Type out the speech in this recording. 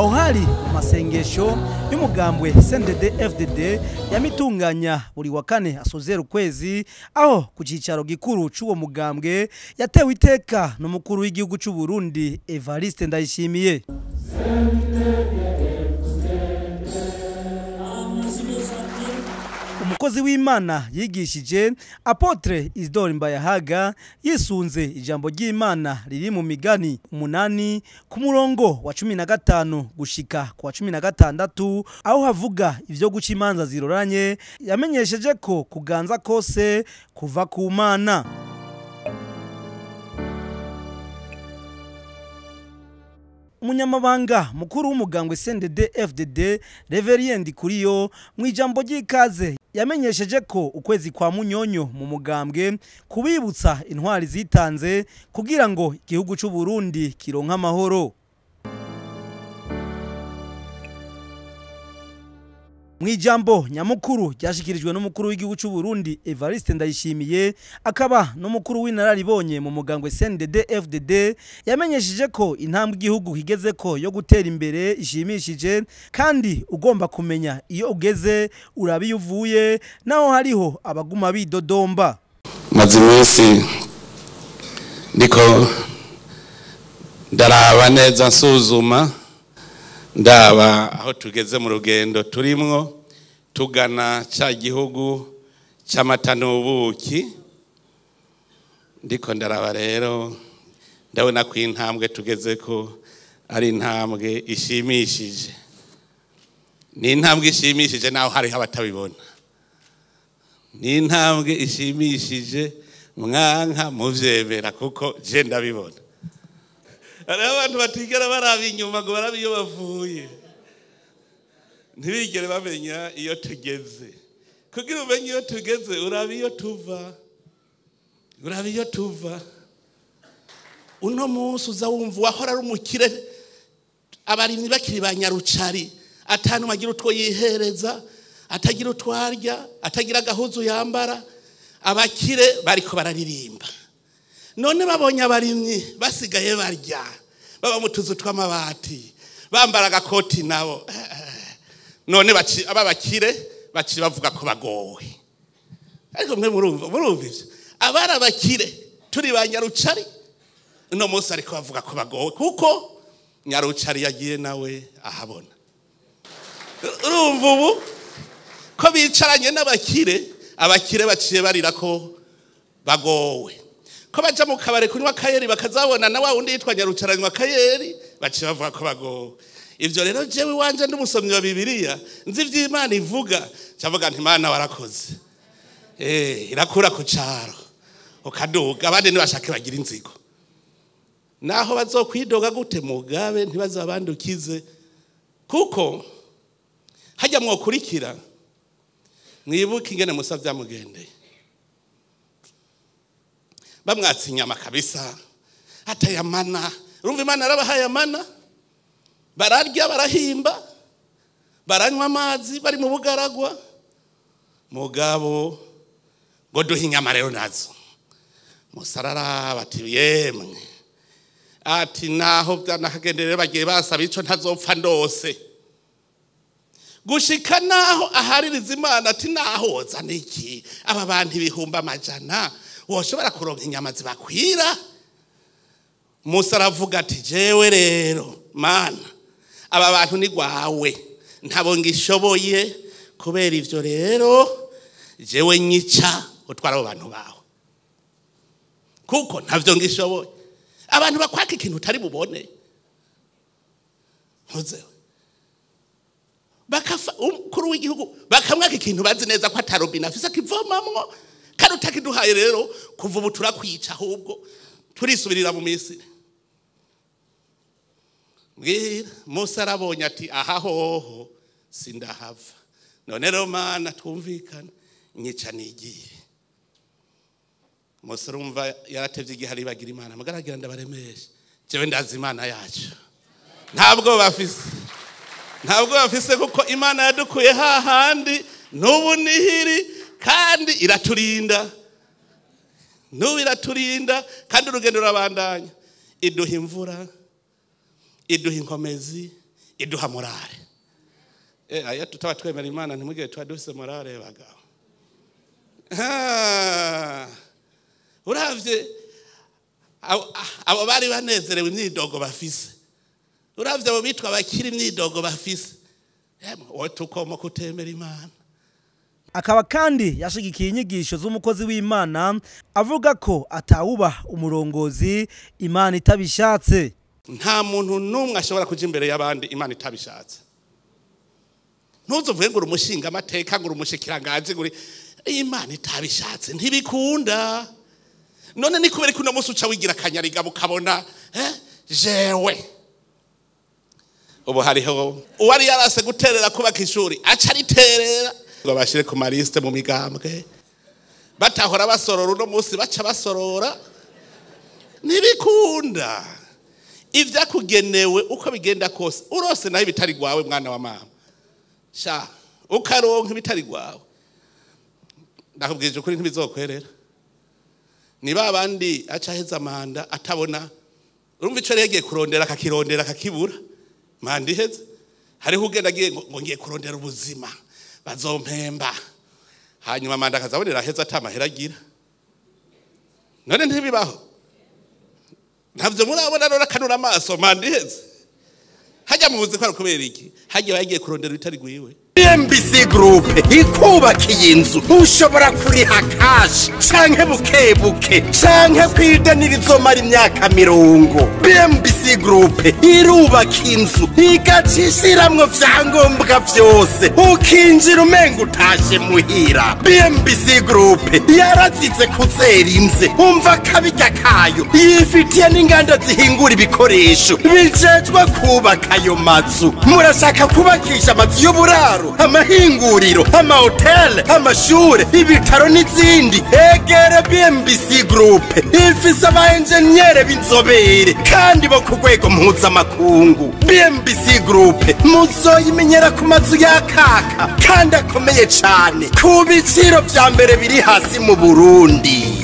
Aho hari mu masengesho y'umugambwe CNDD FDD yamitunganya buri wa kane asozera ukwezi, aho ku cicaro gikuru c'uwo mugambwe yatewe iteka n'umukuru w'igihugu c'u Burundi Evariste Ndayishimiye. Umukozi w'Imana yigishije Apotre Isidore Mbayahaga yisunze ijambo ry'Imana riri mu migani 8 ku murongo wa 15 gushika ku wa 16, aho havuga ivyo guca imanza ziroranye. Yamenyesheje ko kuganza kose kuva ku Mana. Umunyamabanga mukuru w'umugambwe CNDD FDD Reverien Ndikuriyo mu ijambo ry'ikaze yamenyesheje ko ukwezi kwa Munyonyo mu mugambwe kubibutsa intwari zitanze kugira ngo igihugu c'u Burundi kironke amahoro. Mwijambo nyamukuru ryashikirijwe n'umukuru w'igihugu c'u Burundi Evariste Ndayishimiye, akaba n'umukuru w'inararibonye mu mugambwe CNDD FDD, yamenyesheje ko intambwe igihugu kigezeko yo gutera imbere ishimishije, kandi ugomba kumenya iyo ugeze urabi iyo uvuye, naho hariho abaguma bidodomba. Maze iminsi ndiko ndaraba neza nsuzuma ndaba aho tugeze mu rugendo turimwo tugana ca gihugu c'amata n'ubuki. Ndiko ndaraba rero ndabona ko intambwe tugeze ko ari intambwe ishimishije. Ni intambwe ishimishije naho hariho abatabibona. Ni intambwe ishimishije mwanka muvyemera kuko je ndabibona. Hariho abantu batigera baraba inyuma ngo barabe iyo bavuye, ntibigere bamenya iyo tugeze. Kugira umenye iyo tugeze uraba iyo tuva, uraba iyo tuva. Uno munsi uza wumva wahora ari umukire, abarimyi bakiri ba nyarucari, atanu bagira utwo yihereza, atagira utwo arya, atagira agahuzu yambara. Abakire bariko bararirimba. None babonye abarimyi basigaye barya, baba mu tuzu tw'amabati, bambara agakoti nabo. None aba bakire baci bavuga ko bagowe. Ariko mwe murumva ivyo. Abari abakire turi ba nyarucari, uno munsi ariko bavuga ko bagowe kuko nyarucari yagiye nawe ahabona. Urumva ubu ko bicaranye n'abakire, abakire baciye barira ko bagowe. Ko baja mu kabare kunywa kayeri bakazabona na wa wundi yitwa nyarucari anywa kayeri, baciye bavuga ko bagowe. Ivyo rero jewe wanje ndi umusomyi wa Bibiliya, nzi ivy'Imana ivuga, cavuga nti Imana warakoze. Irakura ku caro ukaduga, abandi ntibashake bagira inzigo. Naho bazokwidoga gute mugabe ntibazabandukize, kuko hajya mwokurikira mwibuke ingene Musa vyamugendeye. Bamwatse inyama kabisa, atayamana. Urumva Imana yarabahaye amana, bararya barahimba, baranywa amazi bari mu bugaragwa. Mugabo ngo duhe inyama rero nazo. Musa araraba ati yemwe, ati naho byanagendere bagiye basaba ico ntazopfa ndose. Gushika naho ahaririza Imana ati naho wozana iki, aba bantu 100,000 woshobora kuronka inyama zibakwira. Musa aravuga ati jewe rero Mana, aba bantu ni gwawe, ntabo ngishoboye, kubera ivyo rero jewe nyica utwara abo bantu bawe, kuko ntavyo ngishoboye. Abantu bakwaka ikintu utari bubone, ntuzewe bakafa umukuru w'igihugu bakamwaka ikintu bazi neza ko atarobina afise akivomamwo, kandi utakiduhaye rero kuva ubu turakwica, ahubwo turisubirira mu Misiri. Mbwira Musa arabonye ati aha hoho sindahava, none rero Mana twumvikana nyica nigiye. Musa urumva yaratevye igihe aribagira Imana, mugaragira ndabaremesha, jewe ndazi Imana yacu. Ntabwo bafise, ntabwo bafise, kuko Imana yadukuye hahandi n'ubu nihiri, kandi iraturinda. N'ubu iraturinda, kandi urugendo rurabandanya. Iduha imvura, iduha inkomezi, Iduha morale. Aya tutaba twemera Imana ntimugire tuba dufise morale bagabo. Uravye abo bari banezerewe imyidogo bafise. Uravye abo bitwa bakiri imyidogo bafise. Wowe tukoma kutemera Imana. Akaba kandi yashigikiye inyigisho z'umukozi w'Imana avuga ko atawuba umurongozi Imana itabishatse. Nta muntu n'umwe ashobora kuja imbere y'abandi Imana itabishatse. Ntuzovuge ngo uri umushinga amateka, ngo uri umushikiranganji, ngo Imana itabishatse ntibikunda. None ni kubera ko uno munsi uca wigira akanyariga ukabona jewe. Ubu hariho uwari yarase guterera kubaka ishuri aca ariterera ngo bashire ku maliste mu migambwe, batahora basorora uno munsi baca basorora. Ntibikunda. Ivyakugenewe uko bigenda kose urose nayo bitari gwawe mwana wa mama, sha ukaronka ibitari gwawe, ndakubwije ukuri ntibizokwerera. Ni babandi aca heza manda atabona, urumva ico yagiye kurondera akakirondera akakibura, manda iheze. Hariho ugenda agiye ngo ngiye kurondera ubuzima bazompemba, hanyuma manda akazabonera heza atamahera agira. None ntibibaho? Ntavyo murabona none akanura amaso manda iheze. Hajya mubuze ko kubera iki? Hajya bagiye kurondera bitari gwiwe. BMBC Group ikubakiye inzu ushobora kuriha cash canke bukebuke canke kwidanirizo mara imyaka 20. BMBC Group irubaka inzu igacishiramwo vyangombwa vyose ukinjira umenga utashe muhira. BMBC Group yarazize kuzera inze umva kabirya kayo, yifitiye n'inganda zihingura ibikoresho bijejwe kubaka ayo mazu. Murashaka kubakisha amazu y'uburaro, amahinguriro, amahoteli, amashure, ibitaro n'izindi? Egere BMBC Group ifise aba enjeniyere b'inzobere kandi bo ku rwego mpuzamakungu. BMBC Group muzoyimenyera ku mazu yakaka kandi akomeye cane ku biciro vya mbere biri hasi mu Burundi.